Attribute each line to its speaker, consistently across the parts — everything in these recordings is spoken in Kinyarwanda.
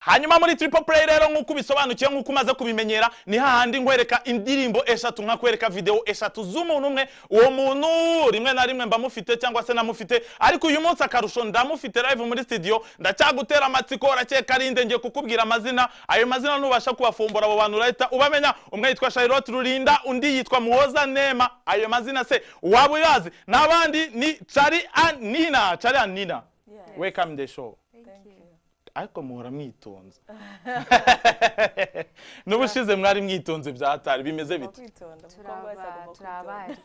Speaker 1: Hanyuma muri Triple Play rero, nk'uko ubisobanukiwe, nk'uko umaze kubimenyera, ni hahandi nkwereka indirimbo eshatu, nkakwereka video eshatu z'umuntu umwe. Uwo muntu rimwe na rimwe mba mufite cyangwa se namufite, ariko uyu munsi akarusho ndamufite live muri studio. Ndacyagutera amatsiko, urakeka ari nde? Ngiye kukubwira amazina. Ayo mazina nubasha kubafumbura, abo bantu urahita ubamenya. Umwe yitwa Charlotte Rurinda, undi yitwa Muhoza Nema. Ayo mazina se waba uyazi? N'abandi ni Charly and Nina. Charly and Nina, welcome the show.
Speaker 2: Thank you.
Speaker 1: Ariko muhora mwitonze. N'ubushize mwari mwitonze byatari bimeze
Speaker 2: Ugomba
Speaker 1: bite?
Speaker 2: kwitonda. Umukobwa wese
Speaker 3: Turaba
Speaker 2: agomba
Speaker 3: turi
Speaker 2: kwitonda.
Speaker 3: abari,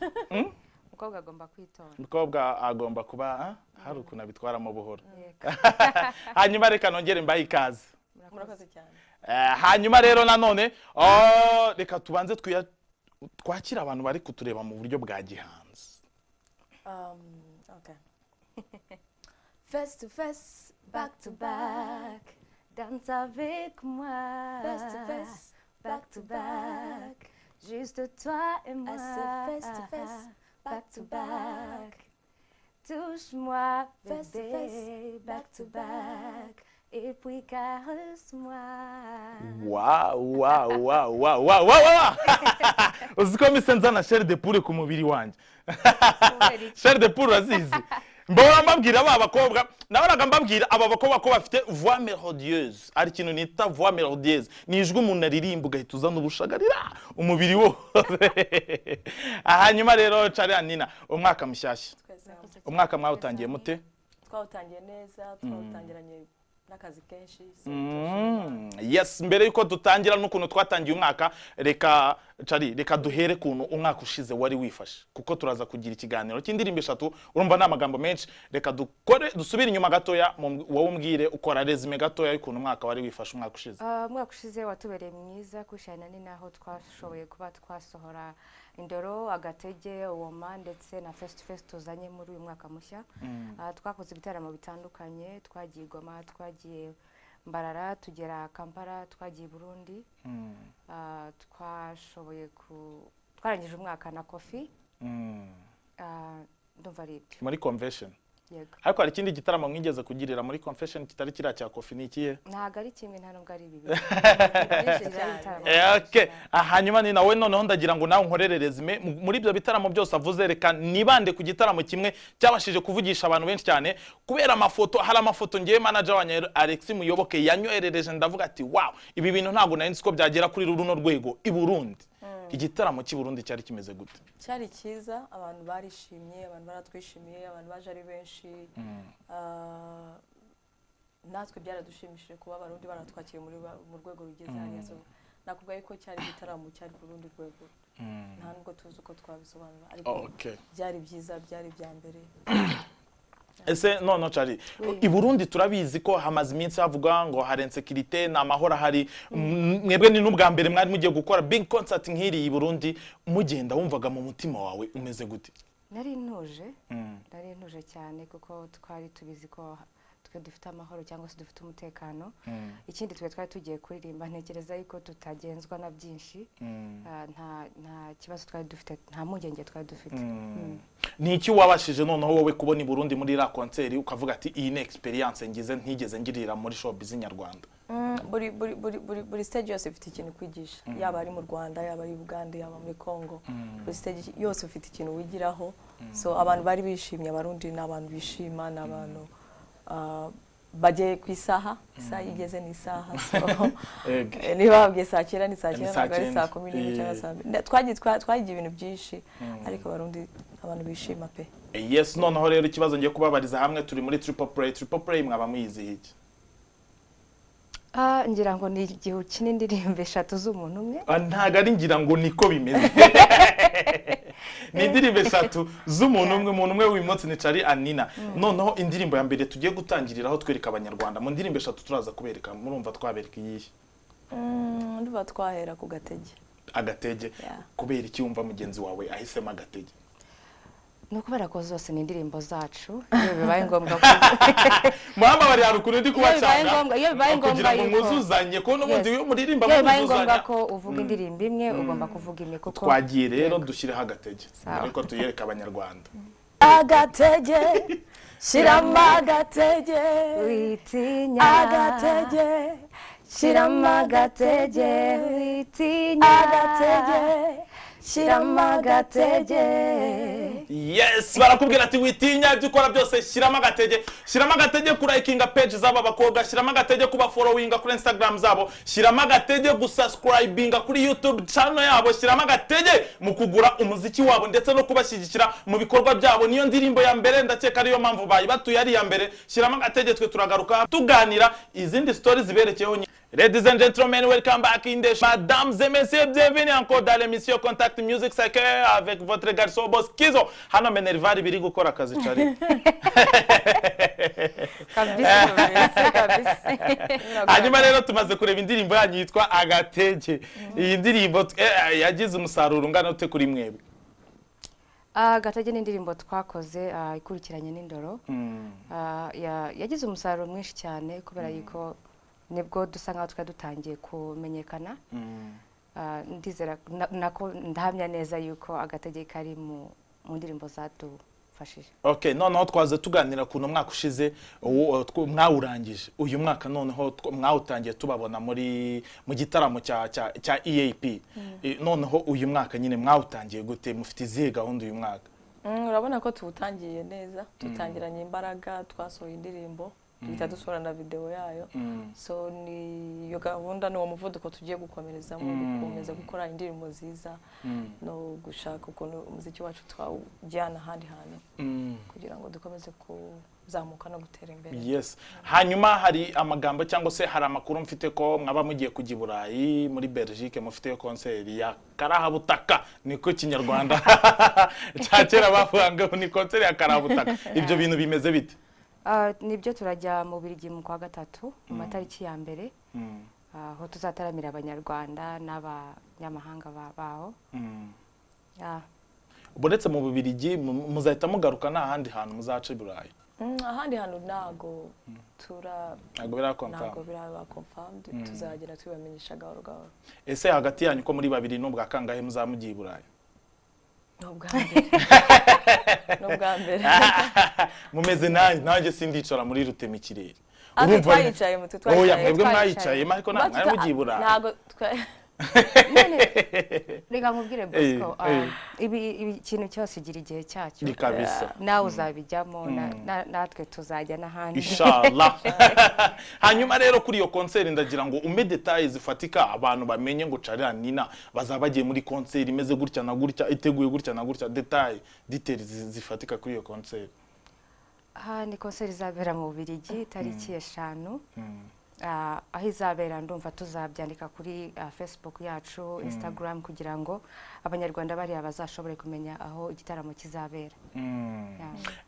Speaker 3: umukobwa agomba kwitonda.
Speaker 1: Umukobwa agomba kuba hari ukuntu abitwaramo buhoro.
Speaker 3: Yego.
Speaker 1: Hanyuma reka nongere mbahe ikaze.
Speaker 2: Murakoze cyane.
Speaker 1: Hanyuma rero nanone, oh, reka tubanze twakire abantu bari kutureba mu buryo bwa gihanzi.
Speaker 2: Okay. Face to face, back to back.
Speaker 3: Danse avec moi.
Speaker 2: Face to face, back to back.
Speaker 3: Juste toi et moi.
Speaker 2: I said face to face, back to back.
Speaker 3: Touche-moi,
Speaker 2: Face to
Speaker 3: bébé,
Speaker 2: face, back to back.
Speaker 3: Et puis caresse-moi.
Speaker 1: Wow! Uzi ko mise nzana chair de poule ku mubiri wanjye?
Speaker 3: Kubera iki?
Speaker 1: Chair de poule urazizi? Mbora mbabwira ba bakobwa, nabonaga mbabwira aba bakobwa ko bafite voix mélodieuse. Ari ikintu nita voix mélodieuse, ni ijwi umuntu aririmba ugahita uzana ubushagarira umubiri wose. Hanyuma rero, Charly and Nina, umwaka mushyashya.
Speaker 2: Twese hamwe.
Speaker 1: Umwaka mwawutangiye mute?
Speaker 2: Twawutangiye neza, twawutangiranye n'akazi kenshi, so
Speaker 1: Yes, mbere yuko dutangira n'ukuntu twatangiye umwaka, reka Charly, reka duhere kuntu umwaka ushize wari wifashe, kuko turaza kugira ikiganiro cy'indirimbo eshatu. Urumva ni amagambo menshi. Reka dukore dusubire inyuma gatoya, wowe umbwire, ukora résumé gatoya y'ukuntu umwaka wari wifashe umwaka ushize.
Speaker 3: Umwaka ushize watubereye mwiza kuri Charly na Nina, aho twashoboye kuba twasohora Indoro, Agatege, Woma ndetse na Face to Face tuzanye muri uyu mwaka mushya. Twakoze ibitaramo bitandukanye: twagiye i Goma, twagiye Mbarara, tugera Kampala, twagiye i Burundi. Twashoboye ku twarangije umwaka na Kofi. Ndumva ari ibyo.
Speaker 1: Muri convention?
Speaker 3: Yego.
Speaker 1: Ariko hari ikindi gitaramo mwigeze kugirira muri convention kitari kiriya cya Kofi, ni ikihe?
Speaker 3: Ntabwo ari kimwe, nta nubwo ari bibiri.
Speaker 2: Byinshi
Speaker 3: Tugira
Speaker 2: cyane.
Speaker 3: ibitaramo
Speaker 1: Okay.
Speaker 3: byinshi.
Speaker 1: Hanyuma ni nawe noneho ndagira ngo nawe unkorere résumé muri ibyo bitaramo byose avuze. Reka nibande ku gitaramo kimwe cyabashije kuvugisha abantu benshi cyane kubera amafoto. Hari amafoto ngewe manager wanjye Alex Muyoboke yanyoherereje, ndavuga ati: "Wow, ibi bintu ntabwo nari nzi ko byagera kuri runo rwego." I Burundi, igitaramo cy'i Burundi cyari kimeze gute?
Speaker 2: Cyari cyiza, abantu barishimye, abantu baratwishimiye, abantu baje ari benshi. Natwe byaradushimishije kuba Abarundi baratwakiriye mu rwego rugeze hariya. So nakubwiye ko cyari igitaramo cyari ku rundi rwego, nta nubwo tuzi uko twabisobanura, ariko byari byiza, byari ibya mbere.
Speaker 1: Ese none Charly, i Burundi turabizi ko hamaze iminsi havuga ngo hari insécurité, ni amahoro ahari? Mwebwe ni n'ubwa mbere mwari mugiye gukora big concert nk'iri i Burundi. Mugenda wumvaga mu mutima wawe umeze gute?
Speaker 3: Nari ntuje, nari ntuje cyane, kuko twari tubizi ko twe dufite amahoro cyangwa se dufite umutekano. Ikindi, twe twari tugiye kuririmba, ntekereza yuko tutagenzwa na byinshi. Nta kibazo twari dufite, nta mpungenge twari dufite.
Speaker 1: Ni iki wabashije noneho wowe kubona i Burundi muri iriya concert ukavuga ati: "Iyi ni experience ngize ntigeze ngirira muri showbiz nyarwanda"?
Speaker 2: Buri stage yose ifite ikintu ikwigisha, yaba ari mu Rwanda, yaba ari Uganda, yaba muri Congo, buri stage yose ufite ikintu wigiraho. So abantu bari bishimye. Abarundi ni abantu bishima, ni abantu bagiye ku isaha, isaha igeze ni isaha. So
Speaker 1: Ego.
Speaker 2: niba babwiye saa 9 ni saa
Speaker 1: Ni
Speaker 2: 9,
Speaker 1: saa
Speaker 2: ntabwo ari
Speaker 1: 9.
Speaker 2: saa 11 cyangwa saa 2. Twagiye ibintu byinshi, ariko Abarundi abantu bishima pe.
Speaker 1: Yes, noneho rero ikibazo ngiye kubabariza hamwe, turi muri Triple Play. Triple Play mwaba muyizihiye iki?
Speaker 3: Ngira ngo ni igihe ukina indirimbo eshatu z'umuntu umwe.
Speaker 1: Ntabwo ari ngira ngo, niko bimeze. Ni indirimbo eshatu z'umuntu umwe. Umuntu umwe w'uyu munsi ni Charly and Nina. Noneho indirimbo ya mbere tugiye gutangiriraho twereka Abanyarwanda mu ndirimbo eshatu turaza kubereka, murumva twabereka iyihe?
Speaker 2: Ndumva twahera ku Gatege.
Speaker 1: Agatege?
Speaker 2: Yeah.
Speaker 1: Kubera iki wumva mugenzi wawe ahisemo Agatege?
Speaker 3: Ni ukubera ko zose ni indirimbo zacu, iyo bibaye ngombwa ko
Speaker 1: Muhamabari, hari ukuntu ndi
Speaker 3: Iyo bibaye
Speaker 1: kubacanga
Speaker 3: ngombwa, iyo bibaye ngombwa
Speaker 1: kugira ngo mwuzuzanye, ko n'ubundi
Speaker 3: Yes.
Speaker 1: iyo muririmba
Speaker 3: Iyo bibaye ngombwa
Speaker 1: mwuzuzanya.
Speaker 3: ko uvuga indirimbo imwe, ugomba kuvuga imwe kuko
Speaker 1: Twagiye rero, dushyireho Agatege
Speaker 3: Sawa.
Speaker 1: ariko tuyereke Abanyarwanda.
Speaker 2: Agatege, shyiramo agatege.
Speaker 3: Witinya.
Speaker 2: Agatege.
Speaker 3: Shyiramo agatege, witinya.
Speaker 2: Agatege, shyiramo agatege.
Speaker 1: Yes, barakubwira ati witinya, ibyo ukora byose shyiramo agatege. Shyiramo agatege kurayikinga page z'aba bakobwa, shyiramo agatege kuba followinga kuri Instagram zabo, shyiramo agatege gusubscribinga kuri YouTube channel yabo, shyiramo agatege mu kugura umuziki wabo ndetse no kubashyigikira mu bikorwa byabo. Niyo ndirimbo ya mbere, ndakeka ariyo mpamvu bayibatuye ari iya mbere. Shyiramo agatege, twe turagaruka tuganira izindi stories ziberekeyeho. Ladies and gentlemen, welcome back in the Mesdames et messieurs, bienvenue encore dans l'émission Contact Music Soccer avec votre garçon Boss Kizo. Hano Minerval biri gukora akazi cari.
Speaker 3: Kabisa, kabisa, kabisa.
Speaker 1: Hanyuma rero tumaze kureba indirimbo yanyu yitwa Agatege. Iyi ndirimbo yagize umusaruro ungana ute kuri mwebwe?
Speaker 3: Agatege ni indirimbo twakoze ikurikiranye n'Indoro. Yagize umusaruro mwinshi cyane kubera yuko nibwo dusa nkaho twari dutangiye kumenyekana. Ndizera nako ndahamya neza yuko Agatege kari mu ndirimbo zadufashije.
Speaker 1: Okay, noneho twaze tuganira ukuntu umwaka ushize mwawurangije. Uyu mwaka noneho mwawutangiye tubabona muri mu gitaramo cya EAP. Noneho uyu mwaka nyine mwawutangiye gute? Mufite izihe gahunda uyu mwaka?
Speaker 2: Urabona ko tuwutangiye neza, tutangiranye imbaraga. Twasohoye indirimbo, duhita dusohora na video yayo. So ni iyo gahunda, ni uwo muvuduko tugiye gukomerezamo, gukomeza gukora indirimbo nziza no gushaka ukuntu umuziki wacu twawujyana ahandi hantu kugira ngo dukomeze kuzamuka no gutera imbere.
Speaker 1: Yes, hanyuma hari amagambo cyangwa se hari amakuru mfite ko mwaba mugiye kujya i Burayi, muri Belgique, mufiteyo concert ya karahabutaka. Niko Kinyarwanda cya kera bavuga ngo ni concert ya karahabutaka. Ibyo bintu bimeze bite?
Speaker 3: Nibyo, turajya mu Bubiligi mu kwa gatatu, mu matariki ya mbere, aho tuzataramira Abanyarwanda n'abanyamahanga baho.
Speaker 1: Uretse mu Bubiligi, muzahita mugaruka? Nta handi hantu muzaca i Burayi?
Speaker 2: Ahandi hantu ntago tura
Speaker 1: Ntabwo biraconfirm?
Speaker 2: Ntago biraba confirmed, tuzagenda tubibamenyesha gahoro gahoro.
Speaker 1: Ese hagati yanyu ko muri babiri, n'ubwa kangahe muzaba mugiye i Burayi?
Speaker 2: Ni ubwa mbere, ni ubwa mbere.
Speaker 1: Mumeze nanjye sindicara muri rutemikirere.
Speaker 2: Ah, twe twayicaye mu twe
Speaker 1: Oya.
Speaker 2: twayicaye.
Speaker 1: Mwebwe
Speaker 3: Twayicaye.
Speaker 1: mwayicayemo, ariko ntabwo mwari mugiye i Burayi.
Speaker 2: Ntago
Speaker 3: None reka nkubwire, Bosco, ibi ikintu cyose igira igihe cyacyo.
Speaker 1: Ni kabisa.
Speaker 3: Nawe uzabijyamo, natwe tuzajya n'ahandi.
Speaker 1: Inshallah. Hanyuma rero kuri iyo concert, ndagira ngo umpe détails zifatika, abantu bamenye ngo Charly Nina bazaba bagiye muri concert imeze gutya na gutya, iteguye gutya na gutya. Détails, details zifatika kuri iyo concert.
Speaker 3: Aha ni concert izabera mu Bubiligi tariki 5. Aho izabera ndumva tuzabyandika kuri Facebook yacu, Instagram, kugira ngo Abanyarwanda bariya bazashobore kumenya aho igitaramo kizabera.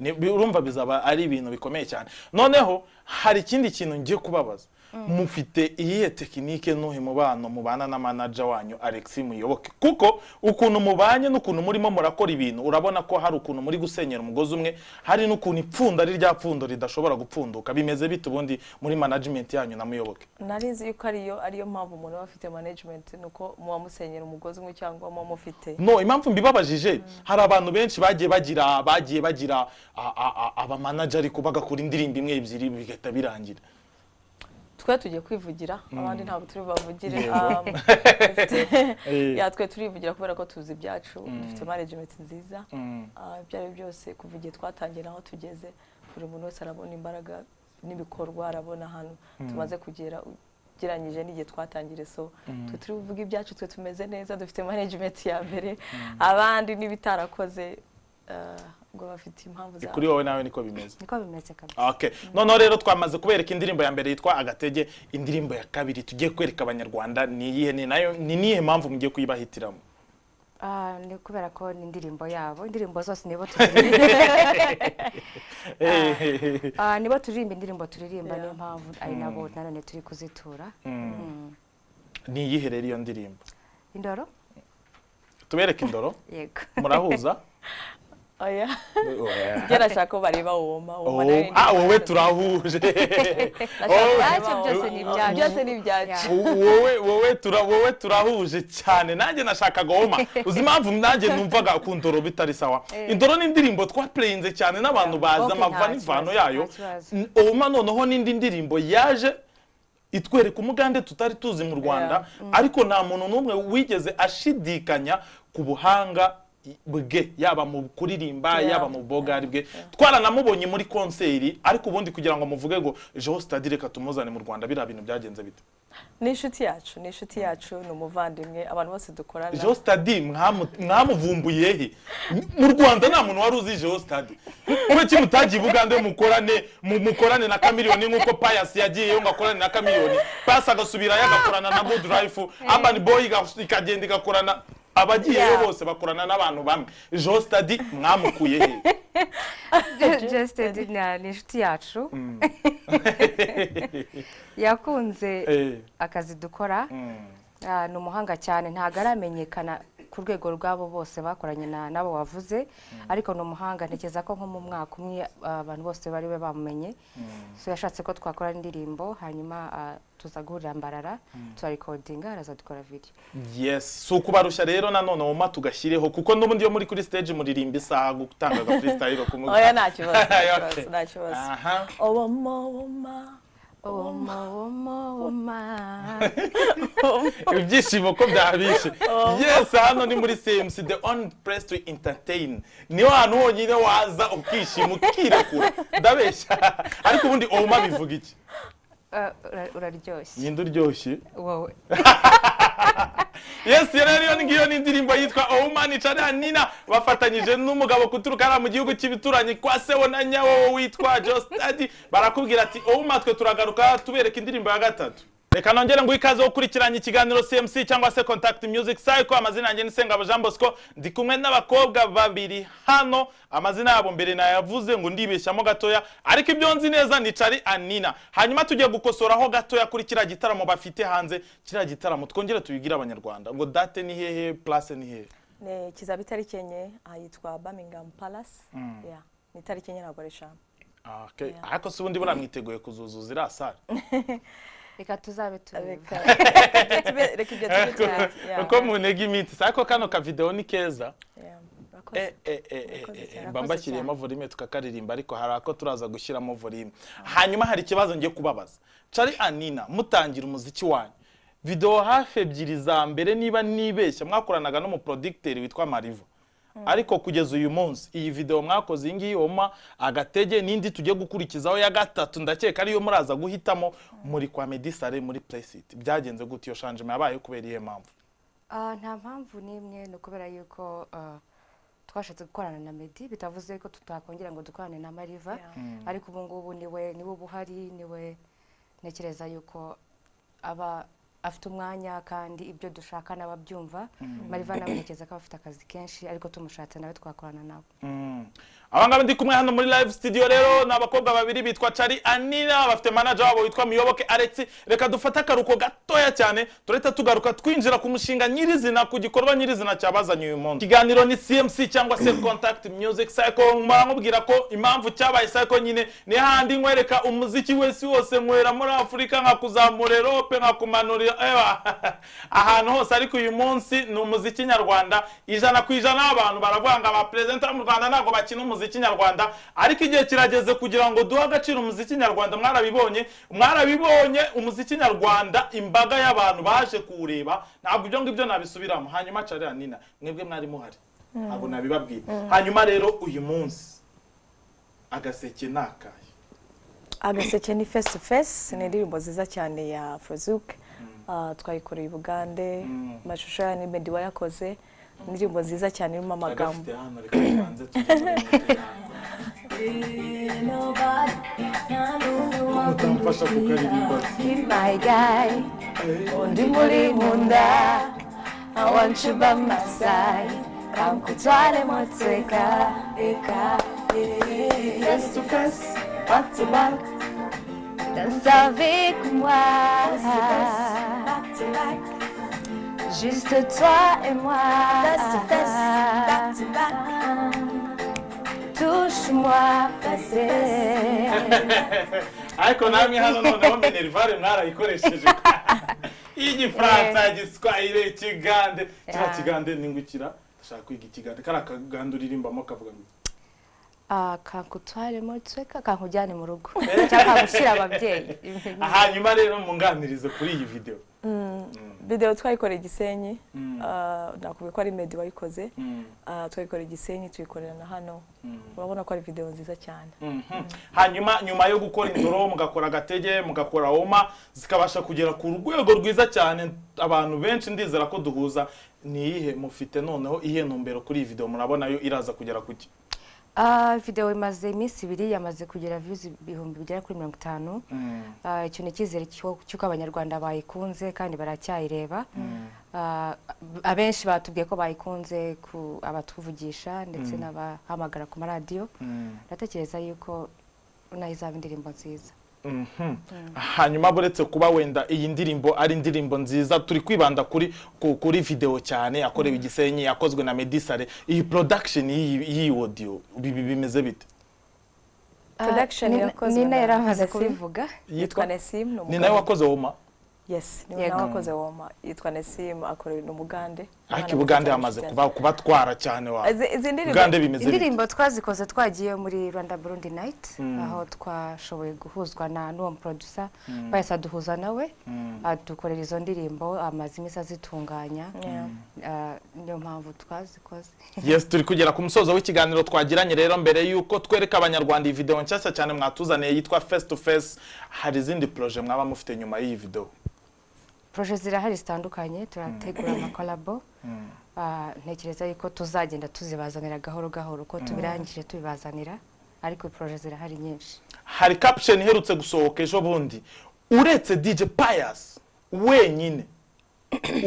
Speaker 3: Yeah.
Speaker 1: Urumva bizaba ari ibintu bikomeye cyane. Noneho hari ikindi kintu ngiye kubabaza: mufite iyihe technique n'uhe mubano mubana na manager wanyu Alex Muyoboke? Kuko ukuntu mubanye n'ukuntu murimo murakora ibintu, urabona ko hari ukuntu muri gusenyera umugozi umwe, hari n'ukuntu ipfundo ari rya pfundo ridashobora gupfunduka. Bimeze bite ubundi muri management yanyu na Muyoboke?
Speaker 2: Nari nzi yuko ariyo mpamvu umuntu aba afite management, ni uko muba musenyera umugozi umwe cyangwa muba mufite
Speaker 1: No, impamvu mbibabajije, hari abantu benshi bagiye bagira abamanager, ariko bagakora indirimbo imwe, ebyiri, bigahita birangira.
Speaker 2: Twe tugiye kwivugira, abandi ntabwo turi bubavugire.
Speaker 1: Yego.
Speaker 2: Yeah, twe turivugira kubera ko tuzi ibyacu, dufite management nziza. Ibyo ari byo byose, kuva igihe twatangiye n'aho tugeze, buri muntu wese arabona imbaraga n'ibikorwa, arabona ahantu tumaze kugera ugereranyije n'igihe twatangiriye. So twe turi buvuge ibyacu, twe tumeze neza, dufite management ya mbere. Abandi n'ibitarakoze, ngo bafite impamvu zabo.
Speaker 1: Kuri wowe nawe niko bimeze?
Speaker 3: Niko bimeze kabisa.
Speaker 1: Okay. Noneho rero twamaze kubereka indirimbo ya mbere yitwa Agatege. Indirimbo ya kabiri tugiye kwereka Abanyarwanda ni iyihe? Ni nayo ni niyihe mpamvu mugiye kuyibahitiramo?
Speaker 3: Ni kubera ko ni indirimbo yabo. Indirimbo zose nibo turirimba. Nibo turirimba indirimbo turirimba. Niyo mpamvu ari nabo nanone turi kuzitura.
Speaker 1: Ni iyihe rero iyo ndirimbo?
Speaker 3: Indoro.
Speaker 1: Tubereke Indoro?
Speaker 3: Yego.
Speaker 1: Murahuza?
Speaker 2: Oya.
Speaker 1: Oya.
Speaker 2: Njye nashaka ko bareba Woma. Woma
Speaker 1: Oh,
Speaker 2: nayo ni
Speaker 1: ah, wowe
Speaker 2: indirimbo.
Speaker 1: turahuje.
Speaker 2: Nashaka
Speaker 1: Oh.
Speaker 2: kureba
Speaker 3: Ibyacu byose ni
Speaker 2: Woma.
Speaker 3: ibyacu.
Speaker 2: Byose ni ibyacu.
Speaker 1: Wowe turahuje cyane. Nanjye nashakaga Woma. Uzi impamvu nanjye numvaga ku Ndoro bitari sawa? Indoro ni indirimbo twaplayinze cyane n'abantu bazi
Speaker 3: Okay,
Speaker 1: amava
Speaker 3: nta
Speaker 1: n'imvano
Speaker 3: kibazo,
Speaker 1: yayo.
Speaker 3: nta kibazo.
Speaker 1: Woma noneho n'indi ndirimbo yaje. Itwereka umugande tutari tuzi mu Rwanda, ariko nta muntu n'umwe wigeze ashidikanya ku buhanga bwe, yaba mu kuririmba, yaba mu bogari bwe. Twaranamubonye muri concert. Ariko ubundi kugira ngo muvuge ngo Geosteady reka tumuzane mu Rwanda, biriya bintu byagenze bite?
Speaker 2: Ni inshuti yacu, ni inshuti yacu, ni umuvandimwe, abantu bose dukorana.
Speaker 1: Geosteady mwamuvumbuye he? Mu Rwanda nta muntu wari uzi Geosteady. Kuki mutagiye i Bugande mukorane mukorane na Chameleone, nk'uko Pius yagiyeyo ngo akorane na Chameleone, Pius agasubirayo agakorana na Good Life, Urban Boy ikagenda igakorana, abagiyeyo bose bakorana n'abantu bamwe? Geosteady mwamukuye he?
Speaker 3: Geosteady ni inshuti yacu, yakunze akazi dukora. Ni umuhanga cyane, ntabwo aramenyekana ku rwego rw'abo bose bakoranye n'abo wavuze, ariko ni umuhanga. Ntekereza ko nko mu mwaka umwe abantu bose bari be bamumenye. So yashatse ko twakora indirimbo, hanyuma tuza guhurira Mbarara, turarecordinga, araza dukora video.
Speaker 1: Yes, si ukubarushya rero nanone wuma tugashyireho, kuko n'ubundi iyo muri kuri stage muririmba isaha, gutanga aga freestyle ku
Speaker 2: Oya, nta kibazo, nta kibazo, nta kibazo. Owoma, owoma.
Speaker 3: Oma, oma, oma.
Speaker 1: Ibyishimo ko byabishe! Yes, hano ni muri CMC, the only place to entertain. Niho hantu honyine waza ukishima, ukirekura. Ndabeshya? Ariko ubundi oma bivuga iki?
Speaker 3: Uraryoshye.
Speaker 1: Ninde uryoshye?
Speaker 3: Wowe.
Speaker 1: Yes, rero iyo ngiyo ni indirimbo yitwa Ouma, ni Charly Nina bafatanyije n'umugabo kuturuka hariya mu gihugu cy'ibituranyi kwa sewo na nyawo witwa Geosteady. Barakubwira ati Ouma. Twe turagaruka tubereka indirimbo ya gatatu. Reka nongere ngo ikaze gukurikiranya ikiganiro CMC cyangwa se Contact Music Cycle. Amazina yanjye ni Sengabo Jean Bosco, ndi kumwe n'abakobwa babiri hano. Amazina yabo mbere nayavuze ngo ndibeshyamo gatoya, ariko ibyo nzi neza ni Charly Anina. Hanyuma tugiye gukosoraho gatoya kuri kiriya gitaramo bafite hanze. Kiriya gitaramo twongere tubigire Abanyarwanda ngo date ni hehe, place ni hehe?
Speaker 2: Ni kizaba itariki 4, ahitwa Birmingham Palace. Yeah. Ni itariki 4, ntabwo ari 5.
Speaker 1: Okay. Ariko se ubundi buriya mwiteguye kuzuzuza iriya salle?
Speaker 3: Reka tuzabe tureba.
Speaker 2: Reka ibyo tube turebe. Yeah.
Speaker 1: Uko munega iminsi, ariko kano ka video ni keza.
Speaker 2: Yeah. Urakoze. Urakoze cyane.
Speaker 1: Mba mbashyiriyemo volume tukakaririmba, ariko hari ako turaza gushyiramo volume. Hanyuma hari ikibazo ngiye kubabaza. Charly Anina, mutangira umuziki wanyu, video hafi ebyiri za mbere, niba nibeshya, mwakoranaga n'umuproducteur witwa Mariva. Ariko kugeza uyu munsi, iyi video mwakoze, iyi ngiyi Oma, agatege, n'indi tugiye gukurikizaho ya gatatu, ndakeka ariyo muraza guhitamo, muri kwa Meddy Saleh muri Playsit. Byagenze gute? Iyo changement yabaye kubera iyihe mpamvu?
Speaker 3: Nta mpamvu n'imwe, ni ukubera yuko twashatse gukorana na Meddy. Bitavuze ko tutakongera ngo dukorane na Mariva, ariko ubu ngubu niwe uba uhari, niwe ntekereza yuko aba afite umwanya kandi ibyo dushaka nawe abyumva. Mariva nawe ntekereza ko aba afite akazi kenshi, ariko tumushatse nawe twakorana nawe.
Speaker 1: Aba ngaba ndi kumwe hano muri live studio rero ni abakobwa babiri bitwa Charly Anina, bafite manager wabo witwa Muyoboke Alex. Reka dufate akaruko gatoya cyane, turahita tugaruka twinjira ku mushinga nyirizina, ku gikorwa nyirizina cyabazanye uyu munsi. Ikiganiro ni CMC cyangwa se Contact Music Cycle. Mba nkubwira ko impamvu cyabaye cycle nyine ni handi nkwereka umuziki wese wose nywera muri Afurika, nkakuzamura Europe, nkakumanura ewa ahantu hose. Ariko uyu munsi ni umuziki nyarwanda 100%. Abantu baravuga ngo abaperezida mu Rwanda ntabwo bakina umuziki nyarwanda, ariko igihe kirageze kugira ngo duhe agaciro umuziki nyarwanda. Mwarabibonye, mwarabibonye, umuziki nyarwanda imbaga y'abantu baje kuwureba. Ntabwo ibyo ngibyo nabisubiramo. Hanyuma Charly Nina, mwebwe mwari muhari, ntabwo nabibabwiye. Hanyuma rero uyu munsi agaseke ni akahe?
Speaker 2: Agaseke ni Face to Face, ni indirimbo nziza cyane ya Afrozouk. Twayikoreye i Bugande, amashusho yayo ni Meddy wayakoze. Ni indirimbo nziza cyane irimo amagambo.
Speaker 1: Agafite hano, reka tubanze tujye muri moto yango. Mutamfasha kukaririmba?
Speaker 2: My guy, undi muri munda, I want you by my side. Kankutware moteka, eka, face to face, back to back.
Speaker 3: Danse avec moi.
Speaker 2: Back to back.
Speaker 3: Juste toi et moi.
Speaker 2: Face to face, back to back.
Speaker 3: Touche-moi,
Speaker 2: Face to face.
Speaker 1: Ariko namwe hano noneho minerval mwarayikoresheje, y'igifaransa, igiswahili, ikigande. Kiriya kigande ningukira, ndashaka kwiga ikigande. Kariya kagande uririmbamo kavuga ngo
Speaker 3: Ah, kankutware muri tsweka, kankujyane mu rugo cyangwa kagushyira ababyeyi.
Speaker 1: Hanyuma rero munganirize kuri iyi video.
Speaker 2: Video twayikoreye i Gisenyi. Nakubwiye ko ari Meddy wayikoze. Twayikoreye i Gisenyi, tuyikorera na hano. Urabona ko ari video nziza cyane.
Speaker 1: Hanyuma nyuma yo gukora Indoro, mugakora Agatege, mugakora Oma, zikabasha kugera ku rwego rwiza cyane, abantu benshi ndizera ko duhuza, ni iyihe mufite noneho, iyihe ntumbero kuri iyi video? Murabona yo iraza kugera kuki?
Speaker 3: Video imaze iminsi 2, yamaze kugera views ibihumbi bigera kuri 50. Icyo ni icyizere cy'uko Abanyarwanda bayikunze kandi baracyayireba. Abenshi batubwiye ko bayikunze, ku abatuvugisha ndetse n'abahamagara ku maradiyo. Ndatekereza yuko nayo izaba indirimbo nziza.
Speaker 1: Hanyuma buretse kuba wenda iyi ndirimbo ari indirimbo nziza, turi kwibanda kuri video cyane yakorewe i Gisenyi, yakozwe na Meddy Saleh. Iyi production y'iyi audio bimeze bite?
Speaker 2: Production yakozwe
Speaker 3: Nina
Speaker 2: na
Speaker 3: yari amaze
Speaker 2: Nessim.
Speaker 3: kubivuga.
Speaker 2: Yitwa Nessim, ni
Speaker 1: Ni
Speaker 2: umugabo.
Speaker 1: nawe wakoze Oma?
Speaker 2: Yes, ni
Speaker 3: Yego.
Speaker 2: nawe wakoze Woma. Yitwa Nessim, akorera ni Umugande.
Speaker 1: Ariko i Bugande hamaze kubatwara cyane wa
Speaker 2: Izi ndirimbo
Speaker 1: Bugande bimeze bite?
Speaker 3: Indirimbo twazikoze twagiye muri Rwanda Burundi Night, aho twashoboye guhuzwa na n'uwo producer, bahise aduhuza nawe, adukorera izo ndirimbo, amaze iminsi azitunganya. Niyo mpamvu twazikoze.
Speaker 1: Yes, turi kugera ku musozo w'ikiganiro twagiranye. Rero mbere yuko twereka Abanyarwanda iyi video nshyashya cyane mwatuzaniye yitwa Face to Face, hari izindi projet mwaba mufite nyuma y'iyi video?
Speaker 3: Projet zirahari zitandukanye, turategura amacollabo. Ntekereza yuko tuzagenda tuzibazanira gahoro gahoro uko tubirangije tubibazanira, ariko projet zirahari nyinshi.
Speaker 1: Hari caption iherutse gusohoka ejo bundi: uretse DJ Pius wenyine,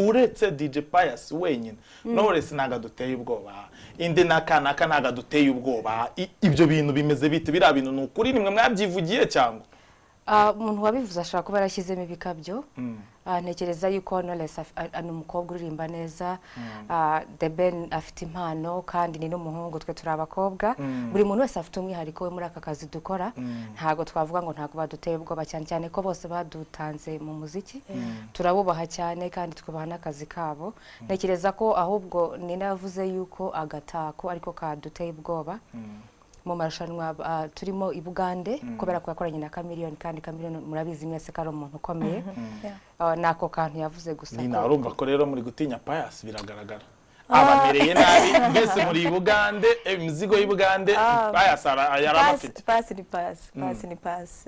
Speaker 1: uretse DJ Pius wenyine, Knowless ntabwo aduteye ubwoba, indi n'aka n'aka ntabwo aduteye ubwoba. Ibyo bintu bimeze bite? Biriya bintu ni ukuri, nimwe mwabyivugiye cyangwa?
Speaker 3: Umuntu wabivuze ashobora kuba yarashyizemo ibikabyo. Ntekereza yuko Knowless ni umukobwa uririmba neza. The Ben afite impano kandi ni n'umuhungu, twe turi abakobwa. Buri muntu wese afite umwihariko we muri aka kazi dukora. Ntabwo twavuga ngo ntabwo baduteye ubwoba, cyane cyane ko bose badutanze mu muziki. Turabubaha cyane kandi twubaha n'akazi kabo. Ntekereza ko ahubwo Nina yavuze yuko agatako ariko kaduteye ubwoba mu marushanwa turimo i Bugande, kubera ko yakoranye na Chameleone, kandi Chameleone murabizi mwese ko ari umuntu ukomeye. Ni ako kantu yavuze gusa.
Speaker 1: Nina, urumva ko rero muri gutinya Pius, biragaragara abamereye nabi mbese muri Bugande, imizigo y'i Bugande Pius yarabafite.
Speaker 2: Pius ni Pius, Pius ni Pius.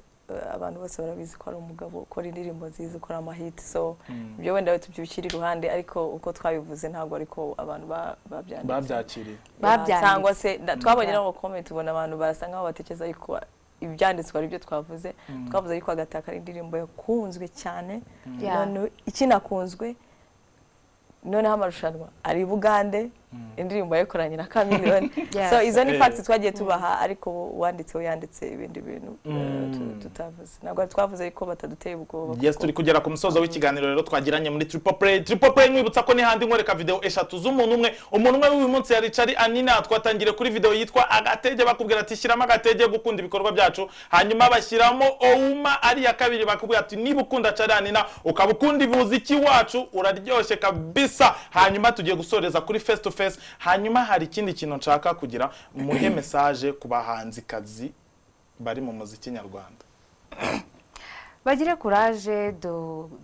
Speaker 2: Abantu bose barabizi ko ari umugabo ukora indirimbo nziza, ukora amahiti, so ibyo wenda tubyushyira iruhande, ariko uko twabivuze ntabwo ariko abantu babyanditse.
Speaker 1: Babyakiriye.
Speaker 3: Babyanditse.
Speaker 2: Cyangwa se twabonye no mu comment, tubona abantu barasa nkaho batekereza yuko ibyanditswe ari byo twavuze. Twavuze yuko Agataka ari indirimbo yakunzwe cyane, noneho ikinakunzwe, noneho amarushanwa ari i Bugande, indirimbo yayikoranye na Chameleone. So izo ni facts twagiye tubaha, ariko uwanditseho yanditse ibindi bintu tutavuze. Ntabwo twavuze yuko bataduteye ubwoba.
Speaker 1: Yes, turi kugera ku musozo w'ikiganiro rero twagiranye muri Triple Play. Triple Play, nkwibutsa ko n'ihandi nkwereka video eshatu z'umuntu umwe. Umuntu umwe w'uyu munsi yari Charly Anina. Twatangiriye kuri video yitwa Agatege, bakubwira ati shyiramo agatege gukunda ibikorwa byacu. Hanyuma bashyiramo Ouma ari iya kabiri, bakubwira ati niba ukunda Charly Anina, ukaba ukunda umuziki wacu, uraryoshye kabisa. Hanyuma tugiye gusoreza kuri Face to Face. Hanyuma hari ikindi kintu nshaka kugira muhe message ku bahanzikazi bari mu muziki nyarwanda.
Speaker 3: Bagire courage,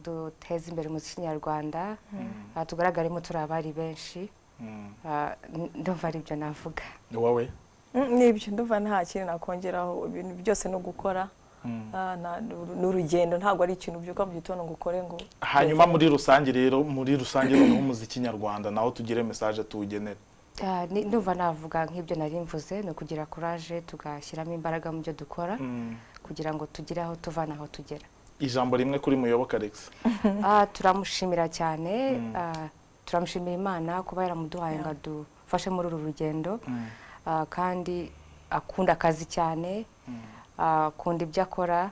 Speaker 3: duteze imbere umuziki nyarwanda, tugaragaremo turi abari benshi. Ndumva ari ibyo navuga.
Speaker 1: Wowe?
Speaker 2: Nibyo, ndumva nta kintu nakongeraho. Ibintu byose no gukora. Ni urugendo, ntabwo ari ikintu ubyuka mu gitondo ngo ukore ngo
Speaker 1: Hanyuma muri rusange rero, muri rusange noneho umuziki nyarwanda nawo tugire message tuwugenere.
Speaker 3: Ndumva navuga nk'ibyo nari mvuze, ni ukugira courage, tugashyiramo imbaraga mu byo dukora kugira ngo tugire aho tuva n'aho tugera.
Speaker 1: Ijambo rimwe kuri Muyoboke Alex.
Speaker 3: Turamushimira cyane. Turamushimira Imana kuba yaramuduhaye ngo adufashe muri uru rugendo. Kandi akunda akazi cyane, akunda ibyo akora.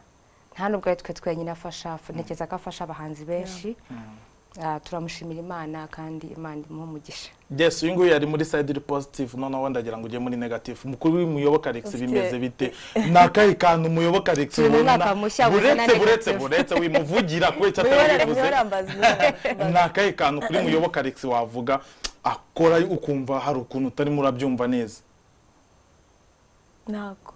Speaker 3: Nta nubwo ari twe twenyine afasha, ntekereza ko afasha abahanzi benshi. Turamushimira Imana kandi Imana imuhe umugisha.
Speaker 1: Yes, uyu nguyu yari muri side positive, noneho ndagira ngo ujye muri negative. Mukuru w'Umuyoboke Alex, bimeze bite? Ni akahe kantu Umuyoboke Alex
Speaker 3: Turi mu
Speaker 1: ubona
Speaker 3: mwaka mushya, buzana
Speaker 1: buretse buretse
Speaker 3: negative.
Speaker 1: Buretse wimuvugira kubera icyo atarabivuze.
Speaker 2: Mwiyorambaza.
Speaker 1: Ni akahe kantu kuri Muyoboke Alex wavuga akora ukumva hari ukuntu utarimo urabyumva neza?
Speaker 2: Ntabwo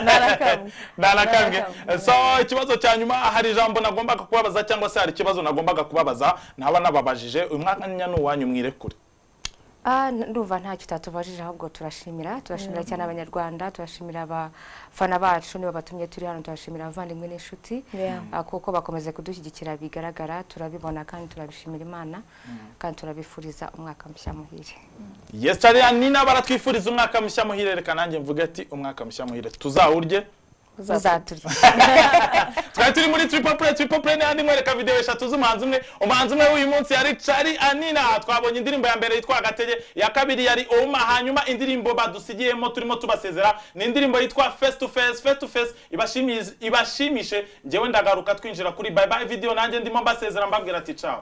Speaker 2: narakamwe.
Speaker 1: Narakamwe.
Speaker 2: Narakamwe.
Speaker 1: So ikibazo cya nyuma, hari ijambo nagombaga kubabaza cyangwa se hari ikibazo nagombaga kubabaza ntaba nababajije? Uyu mwanya ni uwanyu, mwirekure.
Speaker 3: Ndumva ntacyo utatubajije, ahubwo turashimira cyane Abanyarwanda, turashimira abafana bacu nibo batumye turi hano, turashimira abavandimwe n'inshuti kuko bakomeza kudushyigikira bigaragara, turabibona kandi turabishimira Imana, kandi turabifuriza umwaka mushya muhire.
Speaker 1: Yes, Charly, Nina baratwifuriza umwaka mushya muhire. Reka nanjye mvuge ati umwaka mushya muhire, tuzawurye.
Speaker 3: Uzaturya.
Speaker 1: Twari turi muri Triple Play. Triple Play ni handi nkwereka video eshatu z'umuhanzi umwe. Umuhanzi umwe w'uyu munsi yari Charly Anina. Twabonye indirimbo ya mbere yitwa Agatege, iya kabiri yari Oma, hanyuma indirimbo badusigiyemo turimo tubasezera ni indirimbo yitwa Face to Face. Face to Face ibashimishe. Njyewe ndagaruka twinjira kuri bye bye video, nanjye ndimo mbasezera mbabwira ati ciao.